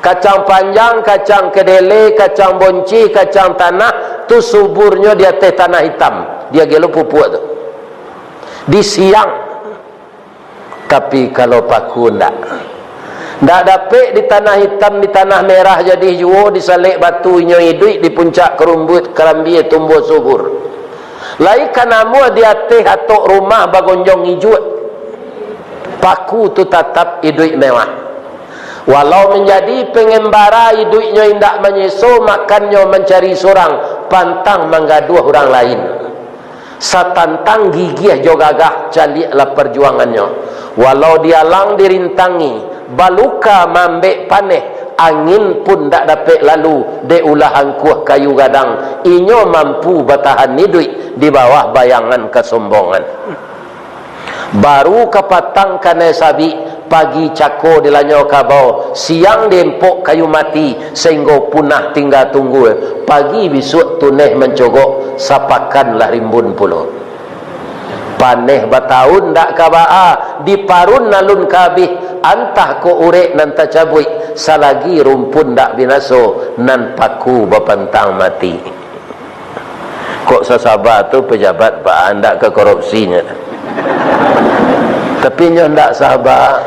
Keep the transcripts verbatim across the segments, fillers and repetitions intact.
Kacang panjang, kacang kedele, kacang boncih, kacang tanah, tu suburnyo di ateh tanah itam. Diagiah lo pupuak tu. Di siang. Tapi kalau paku ndak. Ndak dapek di tanah itam, di tanah merah jadi juo, di salek batu inyo iduik, di puncak karumbuik karambia tumbuah subur. Lai ka namuah di ateh atok rumah bagonjong ijuak. Paku tu tatap iduik mewah. Walau manjadi pangambara iduiknyo indak manyeso, makannyo mancari surang, pantang manggaduah urang lain. Satantang gigiah jo gagah, caliaklah parjuangannyo. Walau dialang dirintangi, baluka maambek paneh, angin pun ndak dapek lalu, dek ulah angkuah kayu gadang, inyo mampu batahan iduik di bawah bayangan kasombongan. Baru kapatang kanai sabik, pagi cako dilanyau kabau, siang diempok kayu mati, sainggo punah tingga tunggua, pagi bisuak tuneh mancogok, sapakan lah rimbun pulo. Paneh batahun ndak ka baa, diparun alun ka abih, antah kok urek nan tacabuik, salagi rumpun ndak binaso, nan paku bapantang mati. Kok sasaba tu pejabat, Pak, ndak ka korupsinyo. Tapi nyo ndak saba.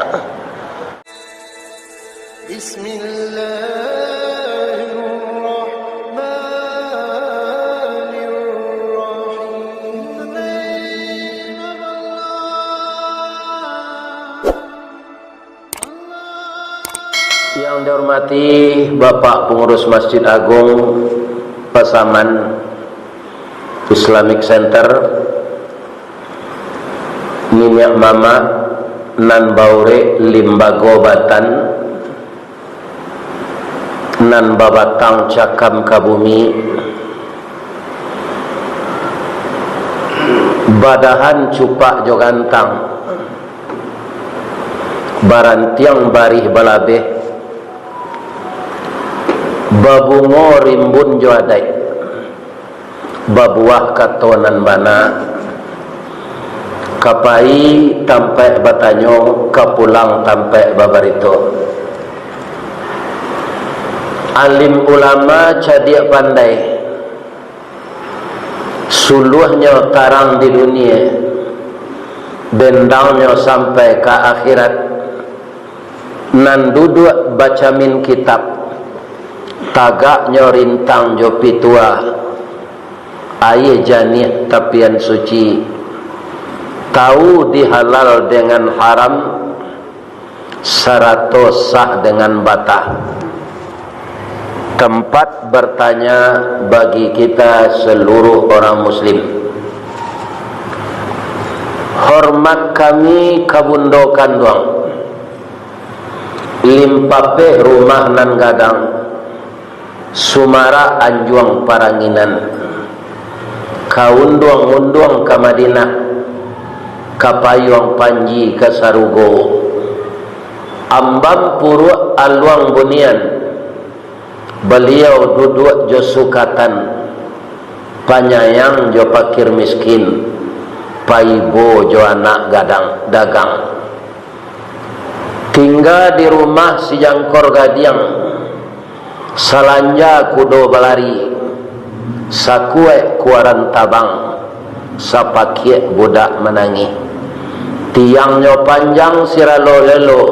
Bismillahirrahmanirrahim. Yang dihormati Bapak Pengurus Masjid Agung Pasaman Islamic Center, niniak mamak nan baurek limbago batan, nan babatang cakam ka bumi, badahan cupak jo gantang, barantiang barih balabeh, babungo rimbun jo adaik, babuah kato nan bana, ka pai tampaik batanyo, ka pulang tampaik babarito. Alim ulama cadiak pandai, suluahnyo tarang di dunia, bendangnyo sampai ka akhirat. Nan duduak bacamin kitab, tagaknyo rintang jo pituah, aia janiah tapian suci, tahu di halal dengan haram, sarato sah dengan batah. Tempat bertanya bagi kita seluruh orang muslim. Hormat kami ka bundo kanduang, limpapeh rumah nan gadang, sumarak anjuang paranginan, ka unduang-unduang ka Madinah, ka payuang panji ka sarugo. Ambam puruak aluang bunian, baliau duduak jo sukatan, panyayang jo pakir miskin, paibo jo anak gadang dagang. Tingga di rumah sijangkor gadiang, salanja kudo balari, sakuaik kuaran tabang, sapakiak budak manangih. Tiangnyo panjang siralo lelo,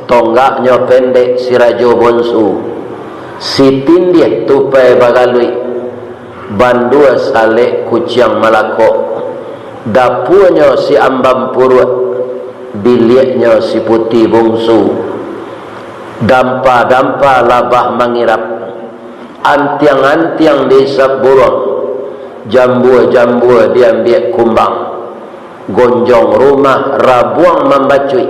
tonggaknyo pendek sirajo bonsu, sitindiah tupai bagaluik, bandua salek kuciang malakok, dapuanyo si ambam puruak, biliaknyo si puti bungsu, dampa-dampa labah mangirap, antiang-antiang diisap buruang, jambua-jambua diambiak kumbang, gonjong rumah rabuang mambacuik.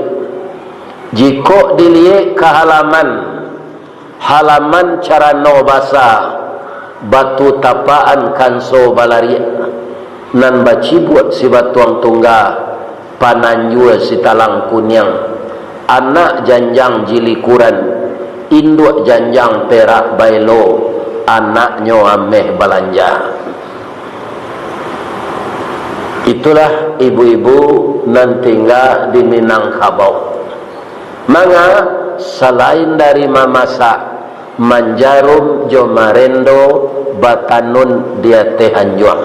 Jikok diliek ka halaman, halaman carano basa, batu tapaan kanso balariak, nan bacibuak si batuang tungga, pananjua si talang kuniang, anak janjang jilikuran, induak janjang perak baelo, anaknyo ameh balanja. Itulah ibu-ibu nan tingga di Minangkabau. Manga, Salain dari mamasak, manjarum jo marendo batanun di ateh anjuang.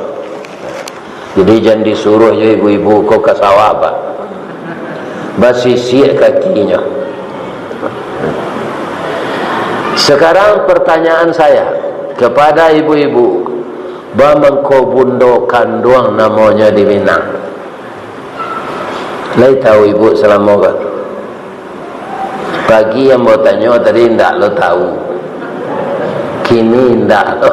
Jadi, jan disuruah jo ibu-ibu ko ka sawah, Pak. Basisiak kakinyo. Sekarang pertanyaan saya kepada ibu-ibu, ba mangko bundo kanduang namonyo di Minang? Lai tahu ibu salamo ko? Pagi ambo tanyo tadi, indak lo tahu. Kini indak lo.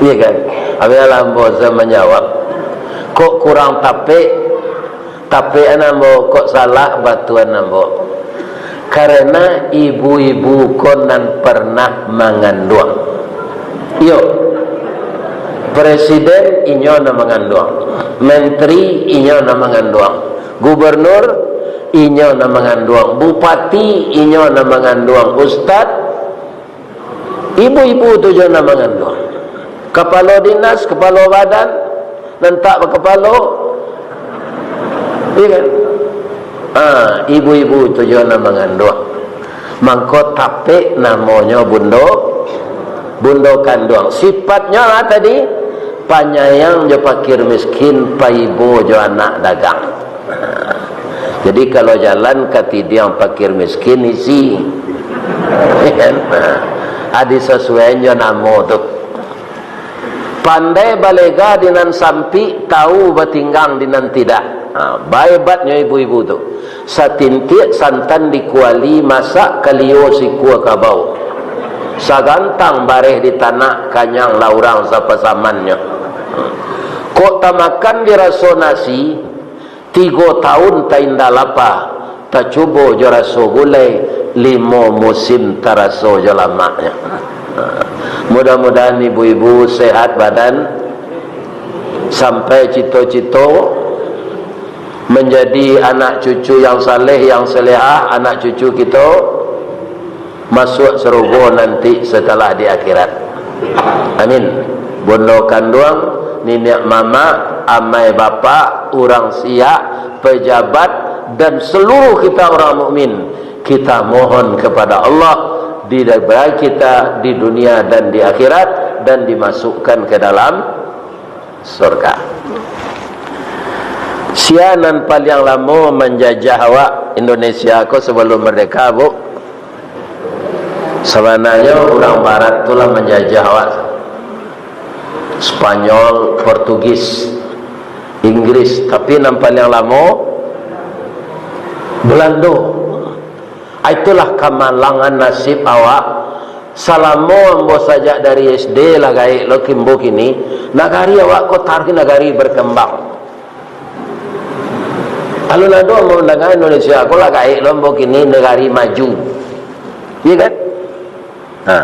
Iya kan? Abih lah ambo sa manjawab. Kok kurang tapek? Tapekan ambo. Kok salah? Batuan ambo. Karena ibu-ibu ko nan pernah manganduang. Iyo. Presiden inyo nan manganduang. Menteri inyo nan manganduang. Gubernur inyo nan manganduang. Bupati inyo nan manganduang. Ustad, ibu-ibu tu jo nan manganduang. Kapalo dinas, kapalo badan, nan tak bakapalo. Iya kan? Ah, ibu-ibu tu jo nan manganduang. Mangko tapek namonyo bundo, bundo kanduang. Sifatnyo lah tadi, panyayang jo pakir miskin, paibo jo anak dagang. Jadi, kalau jalan ka tidiang pakir miskin, isi. Adi sasuaian jo namo tu. Pandai balega di nan sampik, tahu batinggang di nan tidak. Ha, baebatnyo ibu-ibu tu. Satintiak santan di kuali, masak kalio sikua kabau. Sagantang bareh di tanak, kanyang lah urang sapasamannyo. Kok tamakan di raso nasi, tigo taun tainda lapa, tacubo jo raso gulai, limo musim taraso jo lamaknyo. Mudah-mudahan ibu-ibu sehat badan, sampai cito-cito, manjadi anak cucu yang saleh, yang salehah, anak cucu kito masuak sarugo nanti satalah di akhirat. Amin. Bundo kanduang, niniak mamak, amai bapak, urang siak, pejabat, dan seluruh kita orang mukmin, kita mohon kepada Allah, diberi kita di dunia dan di akhirat, dan dimasukkan ke dalam surga. Sia nan paliang lamo manjajah awak Indonesia ko sabalum mardeka, Bu? Sabananyo urang barat tu lah manjajah awak. Spanyol, Portugis, Inggris, tapi nan paliang lamo Belando. Ah, itulah kamalangan nasib awak. Salamo ambo sajak dari S D lah gaek lo kimbo kini, nagari awak ko taruih nagari berkembang. Alun ado ambo mandanga Indonesia ko lah gaek lo ambo kini nagari maju. Iya kan? Ha.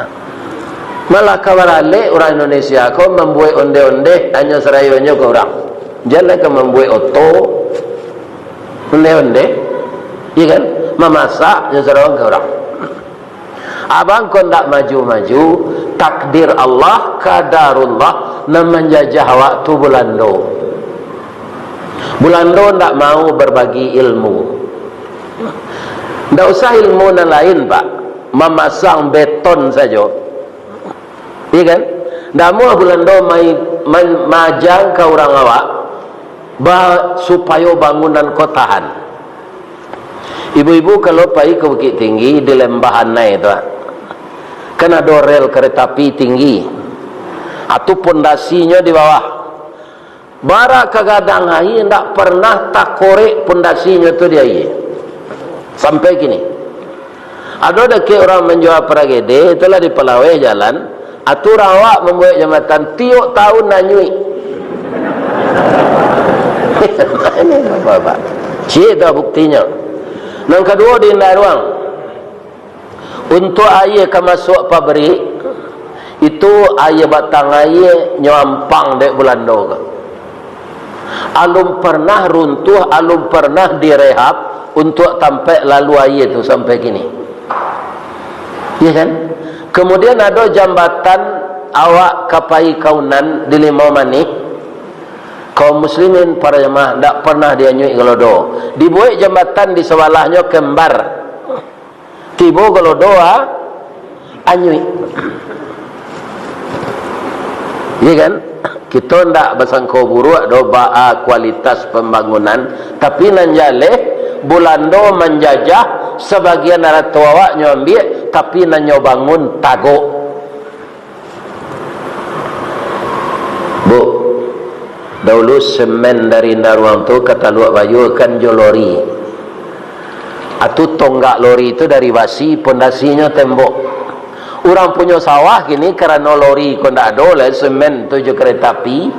Malah ka baralek urang Indonesia ko mambuek onde-onde hanyo sarayonyo ka urang. Jan lah ka mambuek oto, onde-onde, iya kan? Mamasak hanyo sarayo ka urang. Abang ko ndak maju-maju, takdir Allah, kadarullah, nan manjajah awak tu Bulando. Bulando ndak mau berbagi ilmu. Ndak usah ilmu nan lain, Pak. Mamasang beton sajo. Iya kan? Ndak amuah Bulando mai, man-, maajang ka urang awak, ba-, supayo bangunan ko tahan. Ibu-ibu kalau pai ka Bukittinggi, di Lembah Anai tu, ah, kan ado rel kereta api tinggi. Atu pondasinyo di bawah. Bara ka gadang aia, ndak pernah takorek pondasinyo tu di aia. Sampai kini. Ado dakek urang manjua paragede, itulah di palaweh jalan, atu urang awak mambuek jambatan, tiok taun anyuik. Ini bapak-bapak. Cik tu buktinyo. Nan kaduo di Indaruang. Untuak aia ka masuak pabrik, itu aia batang aia nyo ampang dek Bulando ko. Alun pernah runtuah, alun pernah direhab untuak tampek lalu aia tu sampai kini. Iya kan? Kemudian ado jambatan awak ka pai ka Unan di Limau Manih. Kaum muslimin para jamaah, ndak pernah dianyuik galodo. Dibuek jambatan di sabalahnyo kembar. Tibo galodo a-, anyuik. Iya kan? Kito ndak basangko buruak do baa kualitas pambangunan, tapi nan jaleh, Bulando manjajah, sabagian arato awak nyo ambiak, tapi nan nyo bangun tagok. Bu, daulu semen dari Indaruang tu ka Taluak Bayu kan jo lori. Atu tonggak lori tu dari basi, pondasinyo tembok. Urang punyo sawah kini karano lori ko ndak ado lai, semen tu jo kereta api.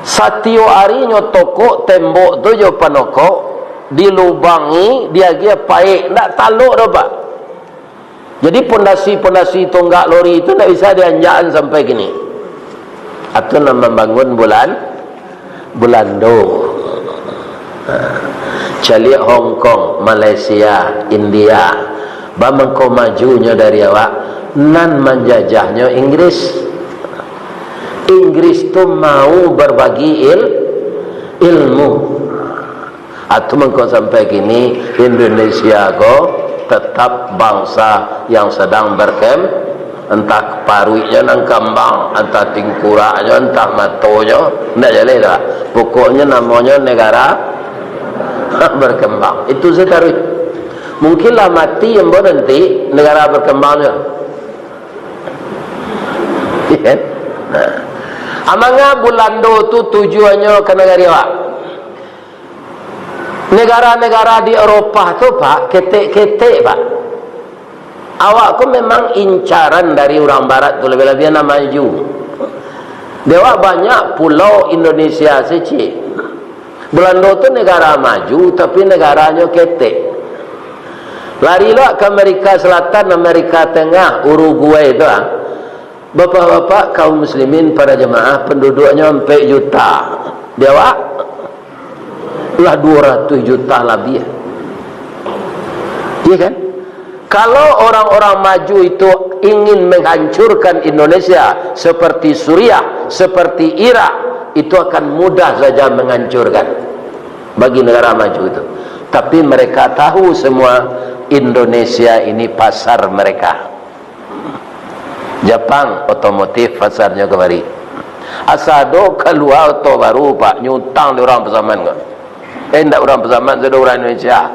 Satiok arinyo tokok tembok tu jo panokok, dilubangi, diagiah paek, ndak talok doh, Pak. Jadi pondasi-pondasi tonggak lori tu ndak bisa dianjakan sampai kini. Atu nan mambangun bulan, Bulando. Ha. Caliak Hong Kong, Malaysia, India. Bamangko majunyo dari awak, nan manjajahnyo Inggris. Inggris tu mau berbagi il-, ilmu. Atu mangko sampai kini, Indonesia ko tetap bangsa yang sedang berkem-, entah paruiknyo nan kambang, entah tingkuraknyo, entah matonyo, ndak jaleh doh. Pokoknyo namonyo negara berkembang. Itu se taruih. Mungkin lah mati ambo nanti, negara berkembang tu. Iya kan? Nah. Amanga Bulando tu tujuannyo ka nagari awak? Negara-negara di Eropah tu, Pak, ketek-ketek, Pak. Awak ko memang incaran dari urang barat tu, labiah-labiah nan maju. Di awak banyak pulau Indonesia se ciek. Bulando tu negara maju, tapi negaranyo ketek. Lari lo ka Amerika Selatan, Amerika Tengah, Uruguay tu, ah. Bapak-bapak, kaum muslimin, para jamaah, penduduknyo ampek juta. Di awak? Lah duo ratuih juta labiah. Iya kan? Kalau orang-orang maju itu ingin menghancurkan Indonesia seperti Suriah, seperti Irak, itu akan mudah saja menghancurkan bagi negara maju itu. Tapi mereka tahu semua Indonesia ini pasar mereka. Japang, otomotif pasarnyo kamari. Asa ado kalua oto baru, Pak, nyo utang dek urang Pasaman ko. Eh, indak urang Pasaman, sudah urang Indonesia.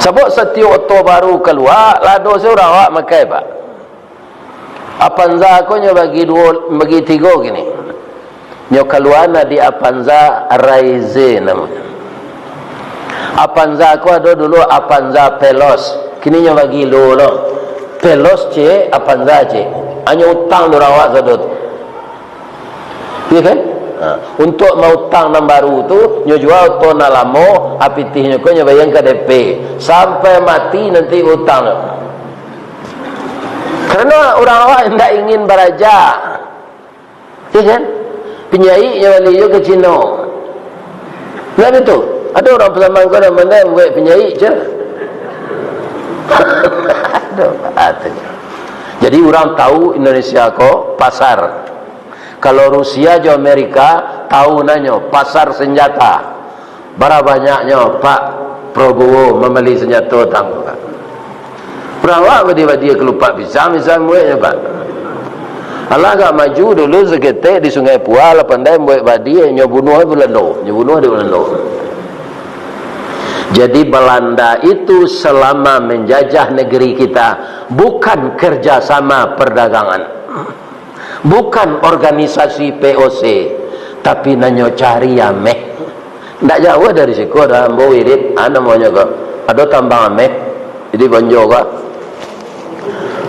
Sabab satiok oto baru kalua, lah ado se urang awak makai, Pak. Avanza ko nyo bagi duo, bagi tigo kini. Nyo kalua nan di Avanza Raize namonyo. Avanza ko ado dulu Avanza Veloz, kini nyo bagi lo lo. Veloz ciek, Avanza ciek. Hanyo utang dek urang awak sado tu. Iya kan? Ha. Untuak mautang nan baru tu, nyo jua oto nan lamo, apitihnyo ko nyo bayia ka D P. Sampai mati nanti utang tu. Karano urang awak indak ingin baraja. Iya kan? Pinjaik nyo bali juo ka Cino. Nah, itu. Ado urang Pasaman ko nan pandai buek pinjaik, cah. Aduh, atuh. Jadi, urang tahu Indonesia ko pasar. Kalau Rusia jo Amerika, tahu nanyo pasar senjata. Bara banyaknyo Pak Prabowo mambali sanjato tang tu, Pak? Urang awak badia-badia kalupak pisang, pisang bueknyo, Pak. Alah agak maju dulu saketek di Sungai Pua, lah pandai buek badia, nyo bunuah Bulando, nyo bunuah di Bulando. Jadi Balanda itu selama menjajah negeri kita, bukan kerjasama perdagangan. Bukan organisasi P O C, tapi nan nyo cari ameh. Ndak jauah dari siko, ado ambo wirid, ah, namonyo ko. Ado tambang ameh, di Bonjo ko.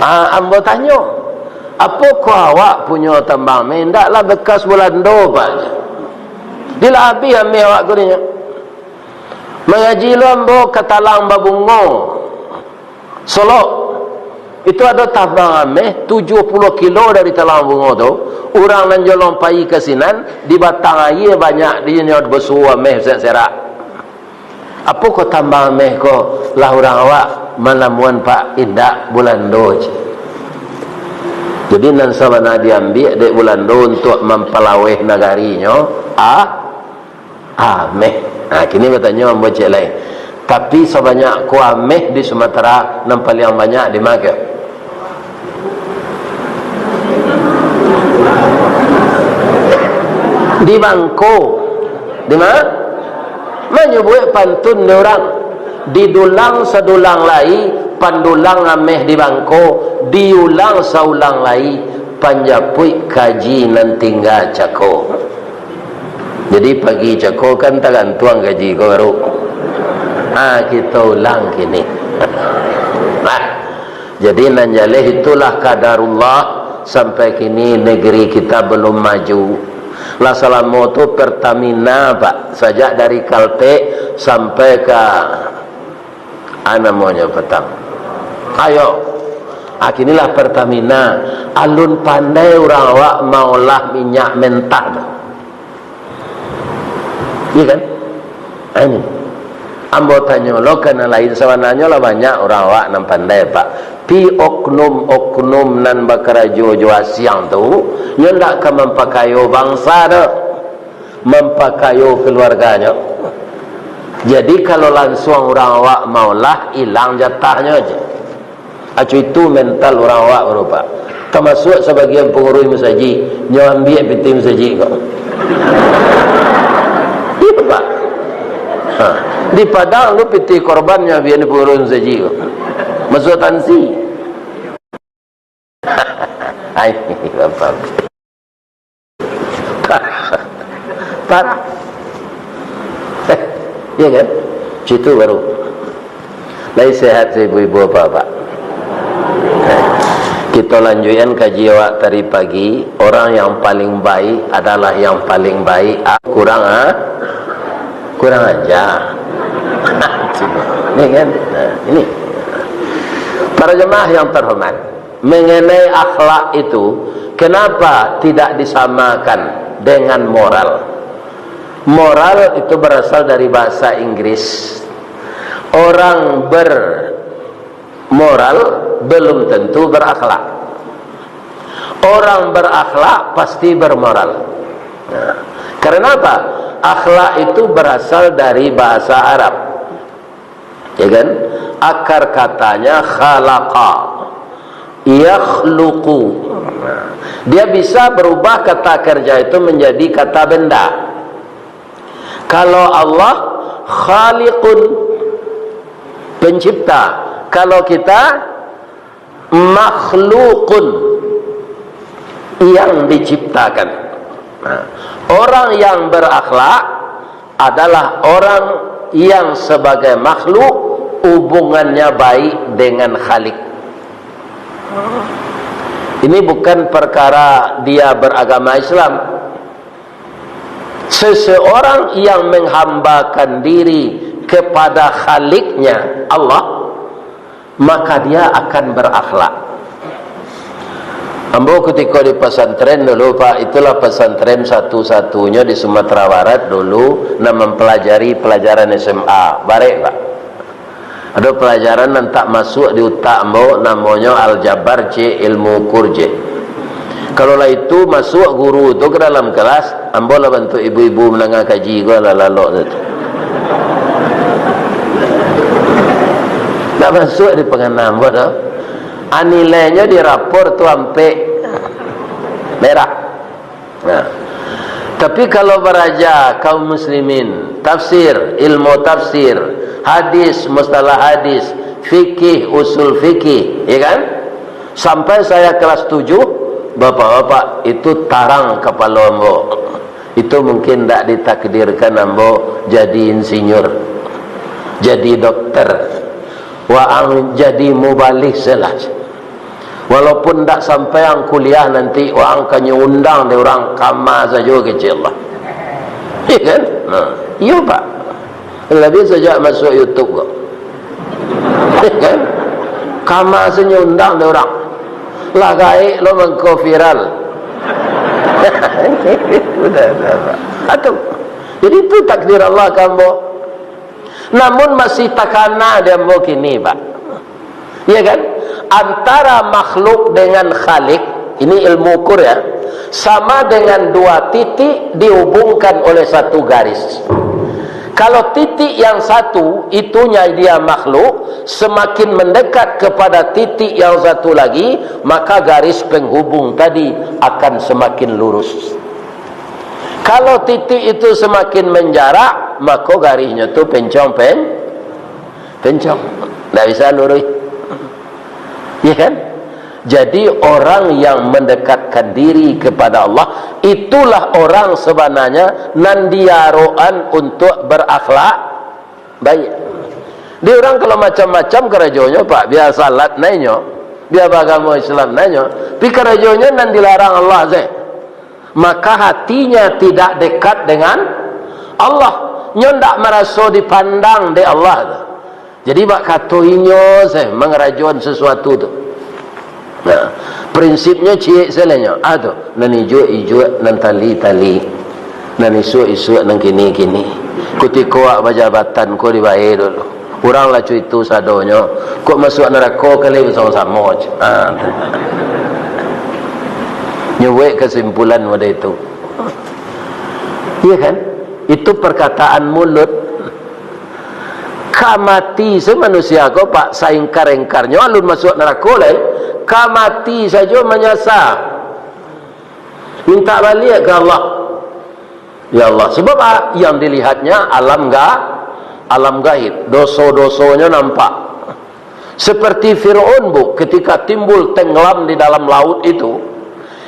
Ah, ambo tanyo, "Apo ko awak punyo tambang ameh?" "Ndak lah, bekas Bulando, Pak." "Di lah abih ameh awak ko," dinyo. "Mangaji lo ambo ka Talang Babungo, Solok. Itu ado tambang ameh tujuah puluah kilo dari Talang Bungo tu. Urang nan jolong pai ka sinan, di batang aia banyak dinyo basuo ameh serak-serak." "Apo ko tambang ameh ko?" "Lah urang awak manamuan, Pak, indak Bulando," cek. Jadi nan sabana diambiak dek Bulando untuak mampalaweh nagarinyo, ah, ameh. Ha, kini batanyo ambo ciek lai. Tapi sabanyak ko ameh di Sumatera, nan paliang banyak di ma kah? Di Bangko. Di ma? Manyabuik pantun di urang, "Didulang sadulang lai, pandulang ameh di Bangko, diulang saulang lai, panjapuik kaji nan tingga cako." Jadi, pagi cako kan tagantuang kaji ko baru. Ha, kito ulang kini. Nah, jadi nan jaleh itulah qadarullah, sampai kini negeri kita belum maju. Lah salamo tu Pertamina, Pak, sajak dari Caltex sampai ka, ah, namonyo patang. Ayo, ah, kinilah Pertamina. Alun pandai urang awak maolah minyak mentah tu. Iya kan? Ah, ini. Ambo tanyo lo ka nan lain, sabananyo lah banyak urang awak nan pandai, Pak. Pi oknum-oknum nan bakarajo jo asiang tu, nyo ndak ka mampakayo bangsa doh, mampakayo kaluarganyo. Jadi, kalau lansuang urang awak maolah, ilang jatahnyo je. Aco itu mental urang awak baru, Pak. Tamasuak sabagian pangurus masajik, nyo ambiak pitih masajik ko. Iyo, Pak. Ha. Di Padang tu pitih korban nyo ambiak ni pangurus masajik ko. Masuak tansi. Ai, Bapak. Parah. Parah. Eh, iya kan? Situ baru. Lai sehat ibu-ibu, bapak-bapak. Kita lanjutkan kaji awak tadi pagi. Orang yang paling baik adalah yang paling baik. Ah, kurang, ah? Kurang ajar. Ini kan? Nah, ini. Para jemaah yang terhormat, mengenai akhlak itu, kenapa tidak disamakan dengan moral? Moral itu berasal dari bahasa Inggris. Orang bermoral belum tentu berakhlak. Orang berakhlak pasti bermoral. Nah, karena apa? Akhlak itu berasal dari bahasa Arab. Ya kan? Akar katanya khalaqa, yakhluqu. Nah, dia bisa berubah kata kerja itu menjadi kata benda. Kalau Allah khaliqun, pencipta. Kalau kita makhlukun, yang diciptakan. Nah, orang yang berakhlak adalah orang yang sebagai makhluk hubungannya baik dengan Khalik. Ini bukan perkara dia beragama Islam. Seseorang yang menghambakan diri kepada Khaliknya, Allah, maka dia akan berakhlak. Ambo kutiko di pasantren dulu, Pak, itulah pasantren satu-satunyo di Sumatera Barat dulu nan mampalajari palajaran S M A. Barek, Pak. Ado palajaran nan tak masuak di utak ambo, namonyo aljabar je, ilmu ukur je. Kalau lah itu masuak guru tu ka dalam kelas, ambo lah bantuak ibu-ibu mandanga kaji ko lah lalok tu. Ndak masuak di pangana ambo tu. A, nilainyo di rapor tu ampek. Merah. Nah. Tapi kalau baraja kaum muslimin, tafsir, ilmu tafsir, hadis, mustalah hadis, fikih, usul fikih, ya kan? Sampai saya kelas tujuh, bapak-bapak, itu tarang kapalo ambo. Itu mungkin ndak ditakdirkan ambo jadi insinyur, jadi dokter, waang jadi mubalih salah. Walaupun ndak sampai ang kuliah nanti, waang ka nyo undang dek urang kama sajo kecek Allah. Iya kan? Nah, iyo, Pak. Labiah sajak masuak YouTube ko. Kan? Kama se nyo undang dek urang. Lah gaek lo mangko viral. Udah, udah, udah. Atu. Jadi itu takdir Allah ka ambo. Namun masih takana di ambo kini, Pak. Iya kan? Antara makhluk dengan Khalik, ini ilmu ukur ya, sama dengan dua titik dihubungkan oleh satu garis. Kalau titik yang satu, itunya dia makhluk, semakin mendekat kepada titik yang satu lagi, maka garis penghubung tadi akan semakin lurus. Kalau titik itu semakin menjarak, maka garisnya tu pencong pen-, pencong. Ndak bisa lurus. Ya kan? Jadi, orang yang mendekatkan diri kepada Allah, itulah orang sebenarnya nan diarokan untuk berakhlak baik. Di urang kalau macam-macam karajonyo, Pak, biar salat nainyo, biar bagamo Islam nainyo, tapi karajonyo nan dilarang Allah se. Maka hatinya tidak dekat dengan Allah. Nyo ndak maraso dipandang dek Allah tu. Jadi, bak kato inyo se mangarajoan sasuatu tu. Nah, prinsipnyo ciek salanyo. Ah tu, nan ijuak-ijuak, nan tali-tali, nan isuak-isuak, nan kini-kini. Kutiko awak bajabatan ko dibayar dulu. Urang lah cuitu sadonyo. Kok masuak narako kali basamo-samo je. Ah, tu. Nyo buek kasimpulan model itu. Iya kan? Itu perkataan mulut. Ka mati se manusia ko, Pak, saingkar-ingkarnyo alun masuak narako lai. Ka mati sajo manyasa. Minta baliak ka Allah. Ya Allah, sebab, ah, yang dilihatnya alam ga-, alam gaib. Doso-dosonyo nampak. Seperti Firaun, Bu, ketika timbul tenggelam di dalam laut itu,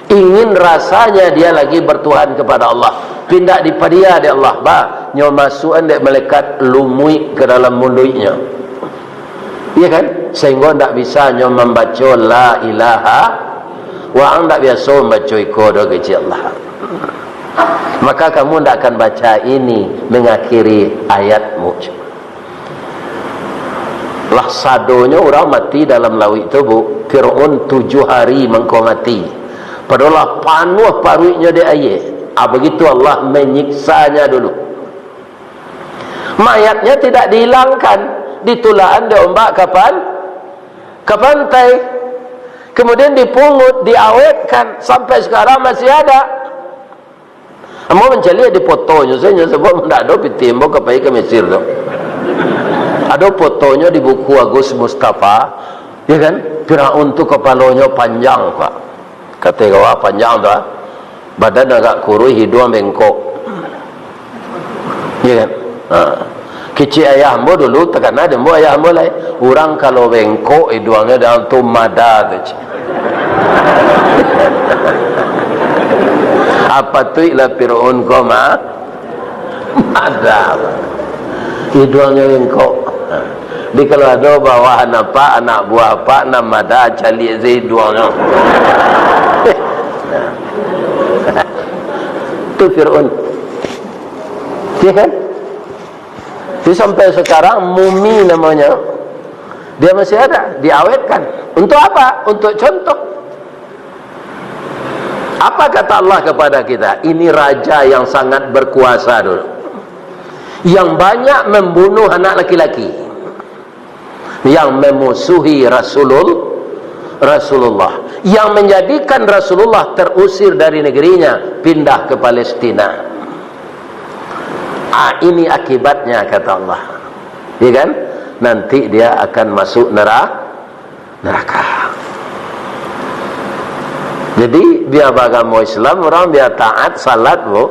ingin rasanya dia lagi bertuhan kepada Allah. Pindah dipadia dek Allah, bah, nyo masuakan dek malaikat lumuik ke dalam muluiknyo. Iya kan? Sehingga ndak bisa nyo mambaco la ilaha, wa ang ndak biaso mambaco iko doh kecil Allah. Maka kamu ndak akan baca ini mengakhiri ayatmu. Lah sadonyo urang mati dalam lauik tu, Bu. Firaun tujuh hari mangko mati. Padahal lah panuah paruiknyo dek aia. Ah, begitu Allah menyiksanya dulu. Mayatnya tidak dihilangkan, ditulakan di ombak kapan, ka pantai. Kemudian dipungut, diawetkan, sampai sekarang masih ada. Ambo mancaliak di fotonyo sajo, sabab ndak ado pitih ambo ka pai ka Mesir tu. Ado fotonyo di buku Agus Mustafa, ya kan? Firaun tu kapalonyo panjang, Pak. Katai kawah panjang tu, ah. Badan agak kuruih, hiduang bengkok. Ya kan? Ha. Kecek ayah ambo dulu, takana dek ambo ayah ambo lai. Urang kalau bengkok hiduangnyo dalam tu mada tu, cik. Apo tu ilah Firaun ko ma-, mada. Hiduangnyo bengkok. Ha. Jadi kalau ado bawahan apak, anak buah apak, nan mada, caliak se hiduangnyo. Tu Firaun. Ya kan? Jadi sampai sekarang mumi namanya, dia masih ada, diawetkan. Untuk apa? Untuk contoh. Apa kata Allah kepada kita? Ini raja yang sangat berkuasa dulu. Yang banyak membunuh anak laki-laki. Yang memusuhi Rasulul-, Rasulullah. Yang menjadikan Rasulullah terusir dari negerinya, pindah ke Palestina. Ah, ini akibatnya, kata Allah. Ya kan? Nanti dia akan masuk nera-, neraka. Jadi, bia bagamo Islam, urang bia taat, salat, Bu.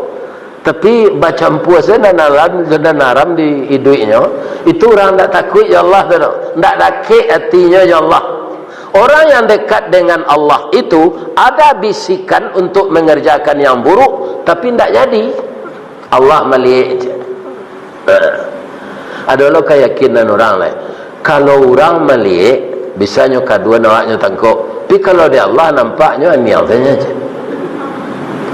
Tapi, bacampua se nan haram, nan haram di iduiknyo, itu urang ndak takuik jo Allah tu, ndak dakek atinyo jo Allah. Orang yang dekat dengan Allah itu ada bisikan untuk mengerjakan yang buruk, tapi ndak jadi. Allah maliek je. Ha. Ado lo kayakinan urang lai. Kalau urang maliek, bisanyo kaduan awaknyo tangkok. Tapi kalau di Allah nampaknyo aniang sajo je.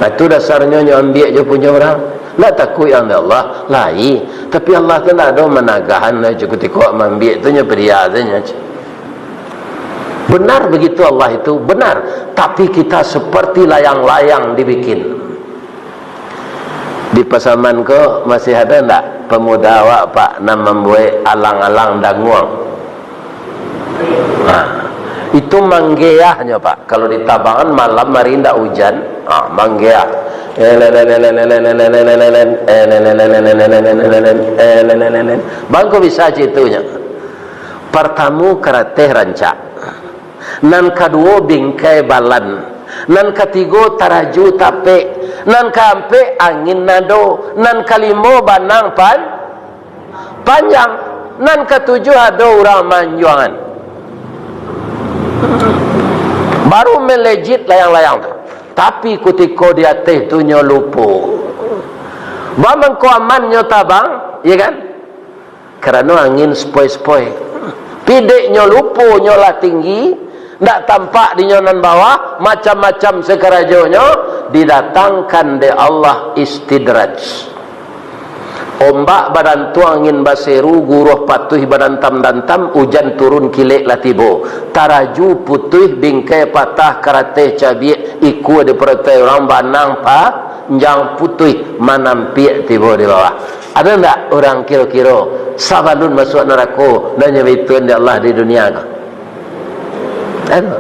Nah, itu dasarnyo nyo ambiak je punyo urang. Ndak takuik yang di Allah, lai. Tapi Allah tu ndak ado managahan lai je, kutiko maambiak tu nyo padia sajo je. Benar begitu Allah itu, benar. Tapi kita seperti layang-layang dibikin. Di Pasaman ko masih ada ndak pemuda awak, Pak, nan mambuek alang-alang danguang? Nah, itu manggeahnyo, Pak. Kalau di tabangan malam hari ndak ujan, ah, manggeah. Bangko bisa citunyo. Partamo karateh rancak. Nan kaduo bingkai balan. Nan katigo taraju tapek. Nan kaampek angin nado. Nan kalimo banang pan-, panjang. Nan katujuah ado urang manjuangan. Baru melejit layang-layang tu. Tapi kutiko di ateh tu nyo lupo. Bamangko amannyo tabang, ya kan? Karano angin sepoi-sepoi. Pideknyo lupo nyo lah tinggi, ndak tampak dinyo nan bawah, macam-macam sakarajonyo, didatangkan dek Allah istidraj. Ombak badantuang, angin baseru, guruah patuih badantam-dantam, ujan turun kilek lah tibo. Taraju putuih, bingkai patah, karateh cabiak, ikua diparatai urang, banang panjang putuih, manampiak tibo di bawah. Ado ndak urang kiro-kiro sabalun masuak narako, nan nyo baituan dek Allah di dunia ko? Ado.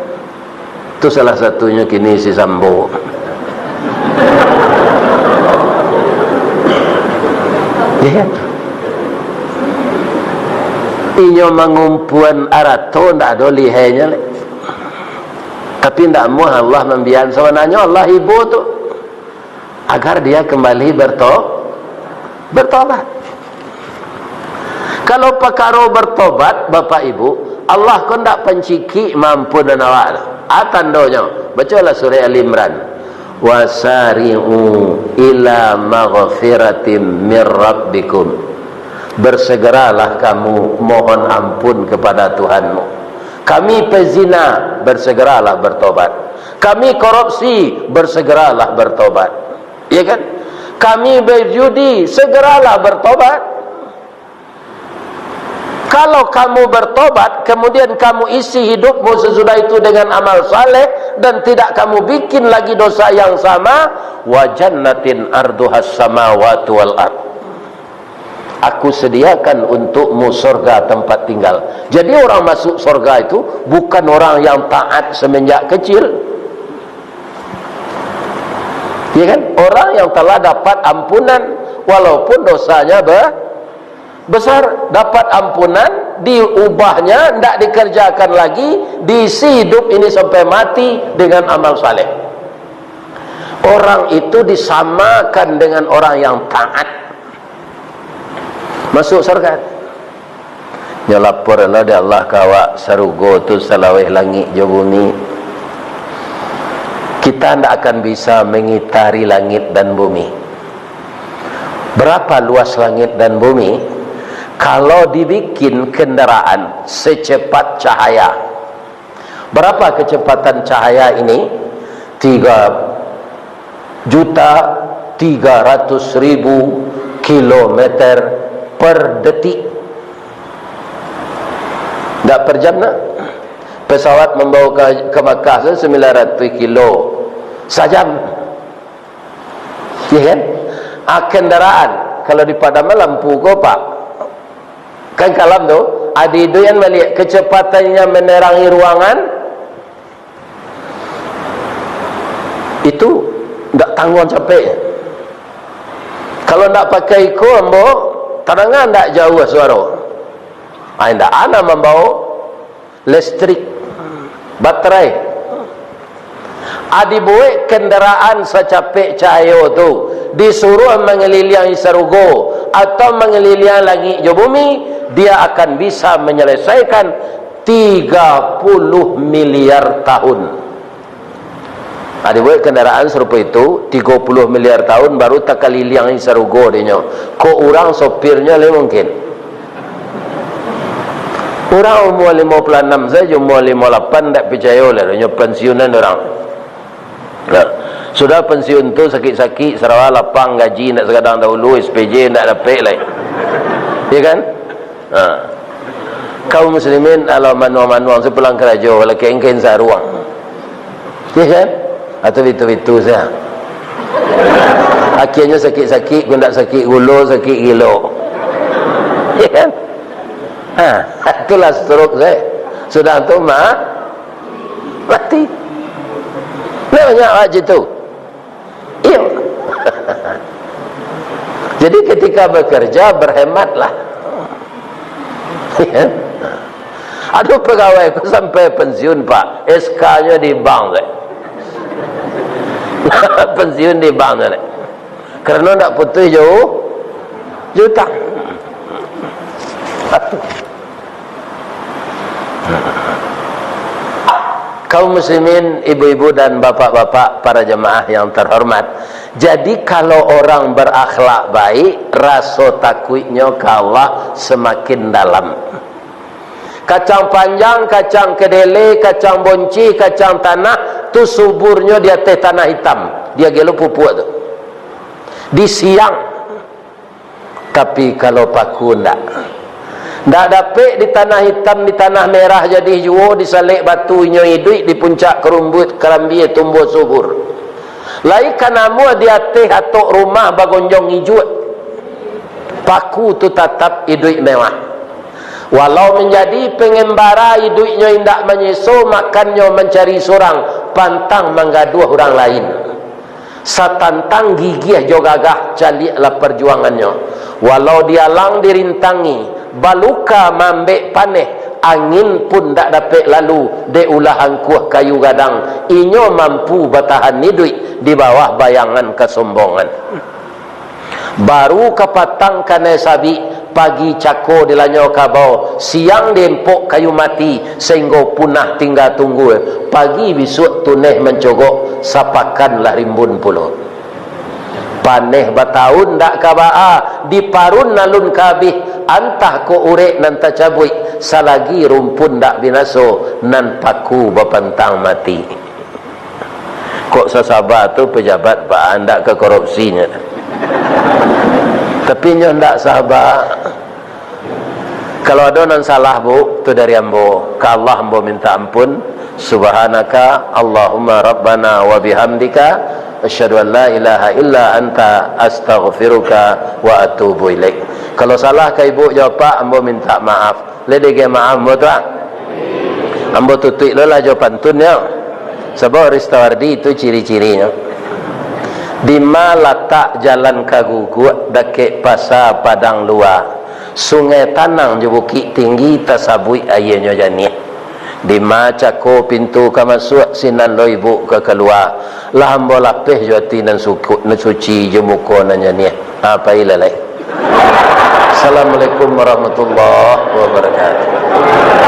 Tu salah satunyo kini si Sambo. Ya kan? Inyo mangumpuan arato ndak ado lihainyo, leh. Tapi ndak amuah Allah mambian. Sabananyo Allah ibo tu. Agar dia kembali berto-, bertobat. Kalau pakaro bertobat, Bapak Ibu, Allah ko ndak pancikik maampunan awak tu. A tandonyo, bacolah surah Ali Imran. "Wasari'u ila maghfiratim mir rabbikum." Bersegeralah kamu mohon ampun kepada Tuhanmu. Kami pezina, bersegeralah bertobat. Kami korupsi, bersegeralah bertobat. Ya kan? Kami berjudi, segeralah bertobat. Kalau kamu bertobat, kemudian kamu isi hidupmu sesudah itu dengan amal saleh, dan tidak kamu bikin lagi dosa yang sama, wa jannatin arduhas samawati wal ard. Aku sediakan untukmu sorga tempat tinggal. Jadi, orang masuk sorga itu bukan orang yang taat semenjak kecil. Ya kan? Orang yang telah dapat ampunan, walaupun dosanya be-, besar, dapat ampunan, diubahnya, ndak dikerjakan lagi, diisi hidup ini sampai mati dengan amal saleh. Orang itu disamakan dengan orang yang taat. Masuk sorga. Nyo lapor lah dek Allah ka awak, sarugo tu salaweh langik jo bumi. Kita ndak akan bisa mengitari langit dan bumi. Berapa luas langit dan bumi? Kalau dibikin kendaraan secepat cahaya, berapa kecepatan cahaya ini? Tiga juta tiga ratus ribu kilometer per detik. Ndak per jam, nak? Pesawat mambawa ka, ka Makkah tu sembilan ratus kilo sajam. Ya kan? Ah, kendaraan, kalau dipadaman lampu ko, Pak, kan kalam tu, ah, diiduikan baliak, kecepatannya menerangi ruangan, itu ndak tangguang capeknyo. Kalau ndak pakai iko, ambo, tadanga ndak jauah suaro. Ai, ndak ana mambawa listrik, baterai. A, dibuek kendaraan sacapek cahayo tu, disuruah mangaliliangi sarugo atau mangaliliangi langik jo bumi, dia akan bisa menyelesaikan tiga puluh miliar tahun. Nah, dibuek kendaraan sarupo itu, tigo puluah miliar tahun baru takaliliangi sarugo dinyo. Kok urang sopirnyo lai mungkin? Urang umua limo puluah anam sajo, umua limo lapan ndak picayo lah, inyo pensiunan urang. Nah, sudah pensiun tu sakik-sakik, sarawa lapang, gaji ndak sagadang dahulu, S P J ndak dapek lai. Ya kan? Ha. Kaum muslimin, alah manuang-manuang, sapulang karajo, balakek kain saruang. Ya kan? Atau bitu-bitu saja. Akhirnyo sakik-sakik, kok ndak sakik gulo, sakik gilo. Ya kan? Ha, itulah stroke saja. Sudah tu ma-, mati. Nah, banyak awak jitu. Iyo. Jadi ketika bekerja, berhematlah. Ado pegawai ko sampai pensiun, Pak, S K-nyo di bank, dek. Pensiun di bank, dek. Karena ndak putus jo, jo utang. Kaum muslimin, ibu-ibu dan bapak-bapak, para jemaah yang terhormat. Jadi, kalau orang berakhlak baik, raso takuiknyo ka Allah semakin dalam. Kacang panjang, kacang kedele, kacang boncih, kacang tanah, tu suburnyo di ateh tanah itam. Dia gelo pupuk tu. Di siang. Tapi kalau paku ndak. Ndak dapek di tanah itam, di tanah merah jadi juo, di salek batu inyo iduik, di puncak kerumbut karambia tumbuah subur. Lai ka namuah di ateh atok rumah bagonjong ijuak. Paku tu tatap iduik mewah. Walau manjadi pengembara, iduiknyo indak manyeso, makannyo mancari surang, pantang manggaduah urang lain. Satantang gigiah jo gagah, caliaklah parjuangannyo. Walau dialang dirintangi, baluka maambek paneh, angin pun ndak dapek lalu, dek ulah angkuah kayu gadang, inyo mampu batahan iduik di bawah bayangan kasombongan. Baru kapatang kanai sabik, pagi cako dilanyo kabau, siang diempok kayu mati, sainggo punah tingga tunggua. Pagi bisuak tuneh mancogok, sapakan lah rimbun pulo. Paneh bataun ndak ka baa, diparun alun ka abih, antah kok urek nan tacabuik, salagi rumpun ndak binaso, nan paku bapantang mati. Kok sasaba tu pejabat, Pak, ndak ka korupsinyo. Tapi nyo ndak saba. Kalau ado nan salah, Bu, tu dari ambo. Ka Allah ambo minta ampun. Subhanaka Allahumma Rabbana wa bihamdika, asyhadu an la ilaha illa anta, astaghfiruka wa atubu ilaik. Kalau salah ka Ibu jo Pak, ambo minta maaf. Lai dek maaf ambo tu, ah. Ambo tutuik lo lah jo pantun nyo. Sabab Ristawardi itu ciri-cirinyo. Dima latak jalan ka Guguak, dakek pasa Padang Lua. Sungai Tanang jo Bukik Tinggi, tasabuik aianyo janiah. Dima cako pintu ka masuak, sinan lo Ibu ka kalua. Lah ambo lapeh jo ati nan suku-, nan suci, jo muko nan janiah. Ha, pailah lai. Assalamualaikum warahmatullahi wabarakatuh.